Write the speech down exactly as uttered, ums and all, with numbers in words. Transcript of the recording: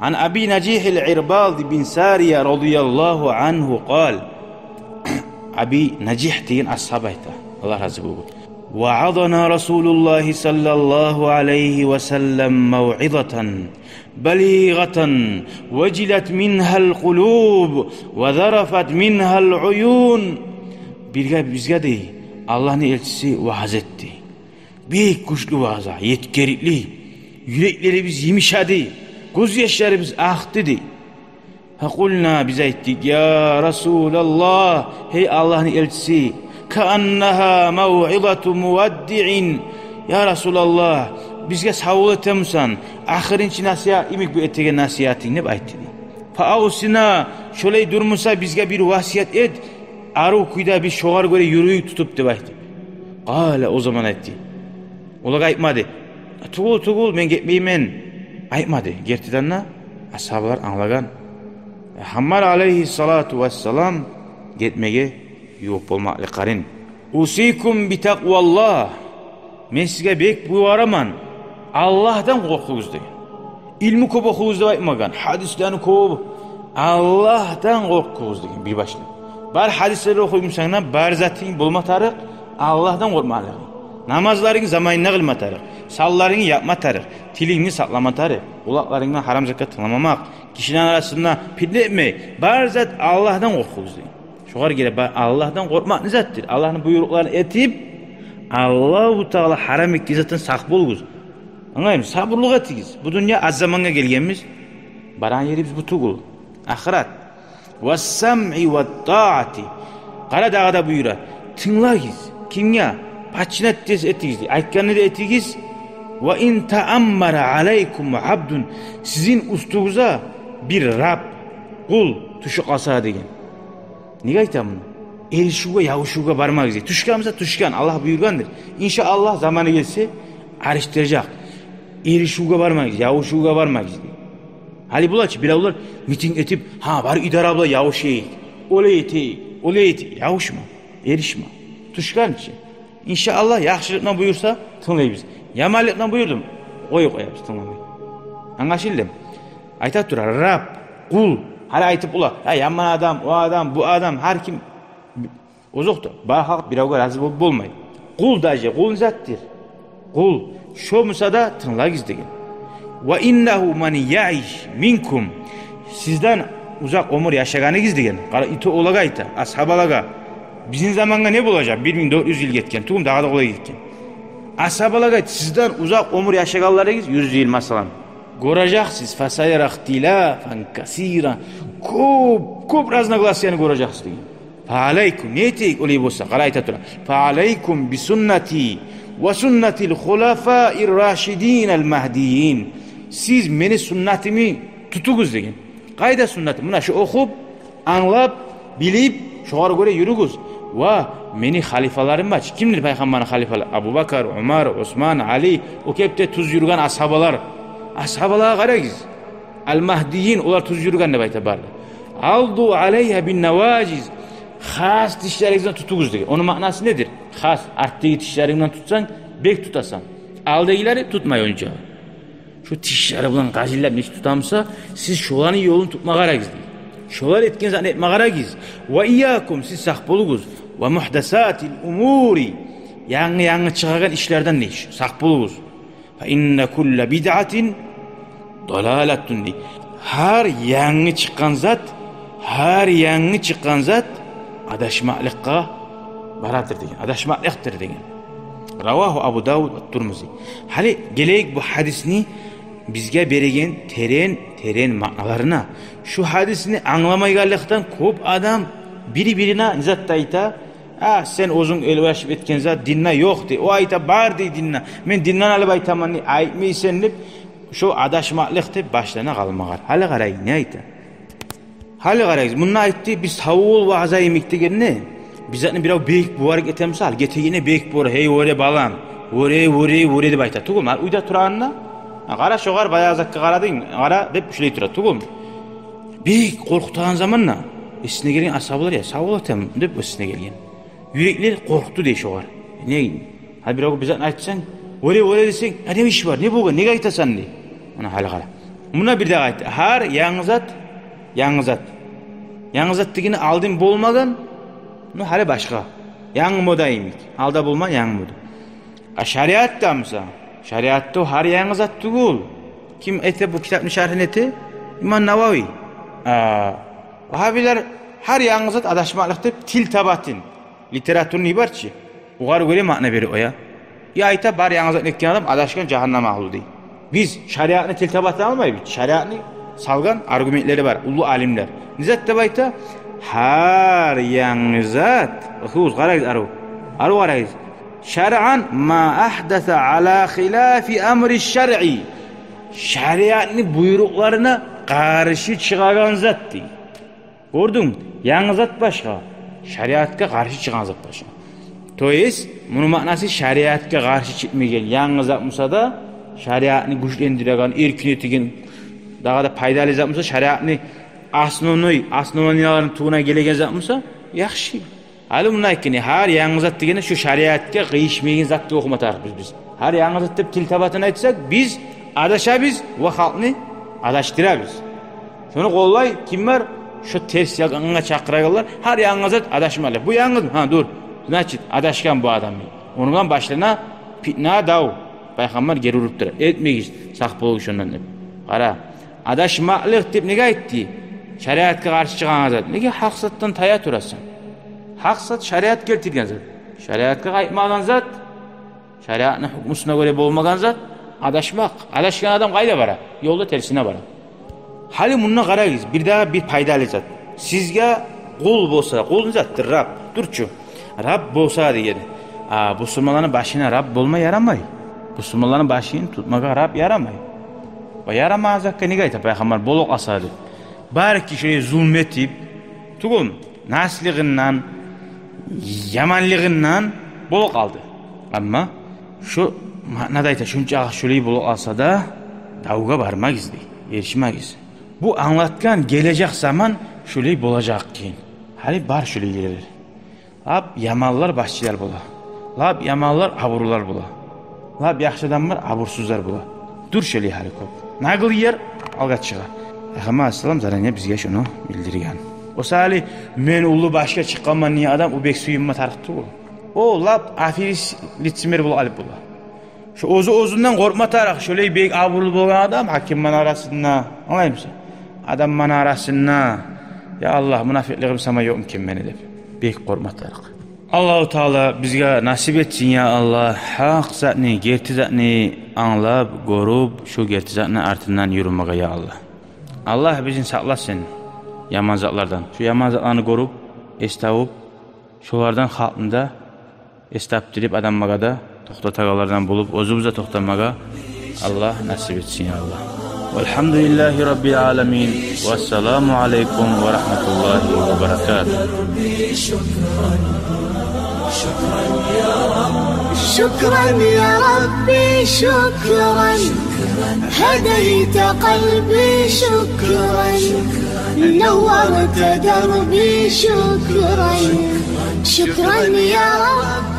عن أبي نجيح العرباض بن سارية رضي الله عنه قال. Аби Нажигь деген асгьаб айта, Аллагь рази болгъур: وعظنا رسول الله صلى الله عليه وسلم موعظة بليغة وجلت منها القلوب وذرفت منها العيون. Бирге бизге, дей, Аллагьны элчиси ваъз этди. Бек гючлю ваъза, етгерикли. Юреклерибиз йымышады, гёзьяшларыбыз акъды, дей. فقلنا, биз айтдыкъ: يا رسول الله, гьей Аллагьны элчиси, كأنها موعظة مودع. Я Расулаллагь, бизге савбол этемисен, ахырынчы насигьат йимик бу этеген насигьатынг, деп айтды, дей. فأوصنا, шолай дюр буса, бизге бир васият эт, арив кюйде биз шогъар гёре юрюйюк тутуп, деп айтды. قال, о заман айтды. Олагъа айтмады: «Тюгюл, тюгюл, мен гетмеймен», — айтмады. Гертиден де, асгьабалар англагъан Пайхаммар алайгьиссалату вассалам гетмеге ювукъ болмакълыкъларын. أوصيكم بتقوى الله. Мен сизге бек буюраман, Аллагьдан къоркъугъуз деген. Илму кёп охугъуз деп айтмагъан, гьадислени кёп, Аллагьдан къоркъугъуз деген бир башлап. Бар гьадислени охуй бусанг да, бар затынг болма тарыкъ Аллагьдан къоркъмакълыгъынг. Намазларынгны заманында къылма тарыкъ, санларынгны япма тарыкъ, тилингни сакълама тарыкъ, къулакъларынгдан гьарам затгъа тынгламамакъ, гишилени арасында питне этмей, бар зат Аллагьдан къоркъугъуз деген. Шогъар геле ба-, Аллагьдан къоркъмакъ не затдыр? Аллагьны буйрукъларын этип, Аллагьу Таала гьарам этген затдан сакъ болугъуз. Англаймысыз? Сабурлукъ этигиз. Бу дюнья аз замангъа гелгенбиз. Барагъан ерибиз бу тюгюл, ахырат. والسمع والطاعة. Къара, дагъы да буюра: тынглагъыз. Кимге? Пачына тез этигиз, дей. Айтгъанны да этигиз. وإن تأمر عليكم عبد. Сизин уьстюгюзге бир раб, къул тюшюп къалса деген. Неге айта муну? Эришивге, ябушувгъа бармагъыз, дей. Тюшген буса тюшген, Аллагь буюргъандыр. Иншааллагь, заманы гелсе, алышдыражакъ. Эришивге бармагъыз, ябушувгъа бармагъыз, дей. Гьали бола чы, биревлер митинг этип, гьа, бар идара булан ябушайыкъ, олай этейик, олай этейик. Ябушма, эришме. Тюшген чи. Иншааллагь, яхшылыкъны буюрса, тынглайбыз. Яманлыкъны буюрдуму, къоюп къоябыз, тынгламай. Англашылдымы? Айта тура, раб, къул. Гьали айтып бола: «Я, яман адам, о адам, бу адам», гьар ким. Озокъда, бар халкъ биревге рази болуп болмай. Къул, даже къул не затдыр? Къул. Шо буса да тынглагъыз деген. وإنه من يعش منكم. Сизден узакъ оьмюр яшагъаныгъыз деген. Къара, ито олагъа айта, асгьабалагъа. Бизин замангъа не болажакъ? Бир минг дёрт юз йыл гетген, тюгюлмю, дагъы да къолай гетген. Асгьабалагъа айта: сизден узакъ оьмюр яшагъанларыгъыз, юз йыл масала, гёрежексиз, فسيرى اختلافا كثيرا. Кёп, кёп разногласияны гёрежексиз деген. فعليكم, не этейик олай буса? Къара, айта тура: فعليكم بسنتي وسنة الخلفاء الراشدين المهديين. Сиз мени суннатымны тутугъуз деген. Къайда суннатым? Муна шу охуп, англап, билип, шогъар гёре юрюгюз. Ва мени халифаларым бар чы. Кимдир Пайхаммарны халифалары? Абубакар, Умар, Осман, Али, о кепде тюз юрюген асгьабалар. Асгьабалагъа къарагъыз. Ал-Магьдийин, олар тюз юрюген деп айта бары да. عضوا عليها بالنواجذ. Хас тишлеригизден тутугъуз деген. Ону маънасы недир? Хас, артдагъы тишлерингден тутсанг, бек тутасан. Алдагъылары тутмай онча. Шу тишлери булан къажиллап нечик тута буса, сиз шоланы ёлун тутма къарагъыз дей. Шолар этген затны этме къарагъыз. وإياكم, сиз сакъ болугъуз. ومحدثات الأمور, янгы-янгы чыгъагъан ишлерден дей, сакъ болугъуз. فإن كل بدعة ضلالة дей. Гьар янгы чыкъгъан зат, гьар янгы чыкъгъан зат адашмакълыкъгъа барадыр деген, адашмакълыкъдыр деген. رواه أبو داود والترمذي. Гьали гелейик бу гьадисни бизге береген терен, терен маъналарына. Шу гьадисни англамайгъанлыкъдан кёп адам бири-бирине не зат да айта: «А, сен оьзюнг ойлашып этген зат динде ёкъ», — дей. «О айта бар», — дей, — «динде. Мен динден алып айтаман», — дей, — «айтмайсан», — деп, шо адашмакълыкъ деп башлана къалмагъар. Гьали къарайыкъ, не айта? Гьали къарайыкъ, мунда айтды, биз тавул ваъза йимик дегенде, биз затны бирев бек буварыкъ этемиз, ал гетегине бек бувар: «Гьей, оьре, балам, оьре, оьре, оьре», — деп айта тюгюлмю? Ал уьйде турагъанда: «Гьа, къара, шогъар баягъы затгъа къарадынг, къара», — деп шулай тура тюгюлмю? Бек къоркъутагъан заманда эсине гелген асгьабалар: «Я, савул этем», — деп эсине гелген. Юреклер къоркъду дей шогъар. Не, гьали биревге бир затны айтсанг, «Оьре, оьре», — десенг: «Я, не иш бар? Не болгъан? Неге айтасан?» — дей. Муна гьали къара. Муна бир де къайта. Гьар янгы зат, янгы зат. Янгы зат дегени алдын болмагъан, ну, гьали башгъа. Янгы мода йимик. Алда болмагъан янгы мода. А шариатда буса, шариатда о гьар янгы зат тюгюл. Ким эте бу китапны шаргьын эте? Имам Навави. А, вагьабилер гьар янгы зат адашмакълыкъ деп тил табатын. Литературный бар чы. Огъар гёре маъна бере о я. Я айта, бар янгы затны этген адам адашгъан, жагьаннам агьлю дей. Биз шариатны тил табатын алмайбыз. Шариатны салгъан аргументлери бар уллу алимлер. Не зат деп айта? Гьар янгы зат. Охугъуз, къарагъыз арив. Арив къарагъыз. Шаръан ма ахдаса ала хилафи амри шаръи. Шариатны буйрукъларына къаршы чыгъагъан зат дей. Гёрдюнг? Янгы зат башгъа, шариатгъа къаршы чыкъгъан зат башгъа. То есть, муну маънасы шариатгъа къаршы чыкъмайгъан янгы зат буса да, шариатны гючлендиреген, эркин этеген, дагъы да пайдалы зат буса, шариатны основной, основанияларыны тюбюне гелеген зат буса, яхшы. Гьали мунда айтгъаны, гьар янгы зат дегени шу шариатгъа къыйышмайгъан затгъа охума тарыкъбыз биз. Гьар янгы зат деп тил табатын айтсакъ, биз адашабыз ва халкъны адашдырабыз. Шону къоллай ким бар? Шо терс ягъангъа чакъырагъанлар, гьар янгы зат адашмакълыкъ. Бу янгы, гьа, дюр. Значит, адашгъан бу адам. Ону булан башлана питна, дав. Пайхаммар гери уруп тура. Этмегиз, сакъ болугъуз шондан деп. Къара, адашмакълыкъ деп неге айтды? Шариатгъа къаршы чыкъгъан зат. Неге гьакъ затдан тая турасан? Гьакъ зат шариат гелтирген зат. Шариатгъа къайтмагъан зат, шариатны гьукмусуна гёре болмагъан зат адашмакъ. Адашгъан адам къайда бара? Ёлда терсине бара. Гьали мунда къарагъыз, бир дагъы бир пайдалы зат. Сизге къул болса, къул не затдыр? Раб, дюр чю. Раб болса деген. А, бусурманланы башына раб болма ярамай. Бусурманланы башын тутмагъа раб ярамай. Ва ярамагъан затгъа неге айта пайхаммар болукъ аса деп? Бары кишиге зулму этип, тюгюлмю, наслыгъындан, яманлыгъындан болукъ алды. Амма шо маънада айта, шунча шолай болукъ алса да, давгъа бармагъыз дей, эришмегиз. Бу англатгъан гележек заман шолай болажакъ экен. Гьали бар шолай ерлер. Лап яманлар башчылар бола. Лап яманлар абурлулар бола. Лап яхшы адамлар абурсузлар бола. Дюр шолай гьали кёп. Нагъыл ер алгъа чыгъа. Пайхаммар алайгьиссалам заранее бизге шону билдирген. О саялы мен уллу башгъа чыкъгъанман деген адам о бек сююнме тарыкъ тюгюл. О лап аферист, лицемер болуп къалып бола. Шо оьзю оьзюнден къоркъма тарыкъ, шолай бек абурлу болгъан адам гьакимлени арасында, англаймысан? Адамланы арасында, я Аллагь, мунафикълигим сама ёкъму экен мени деп, бек къоркъма тарыкъ. Аллагьу Таала бизге насип этсин, я Аллагь, гьакъ затны, герти затны англап, гёрюп, шо герти затны артындан юрюмеге, я Аллагь. Аллагь бизин сакъласын яман затлардан. Шо яман затланы гёрюп, эс табып, шолардан халкъны да эс тапдырып, адамлагъа да токътатагъанлардан болуп, оьзюбюз де токътамагъа Аллагь насип этсин, я Аллагь. Валгьамдулиллагьи раббил аламин. Вассаламу алайкум ва рагьматуллагьи ва баракатугь. شكرا يا ربي، شكرا، هديت قلبي، شكرا، نورت دربي، شكرا، شكرا يا رب.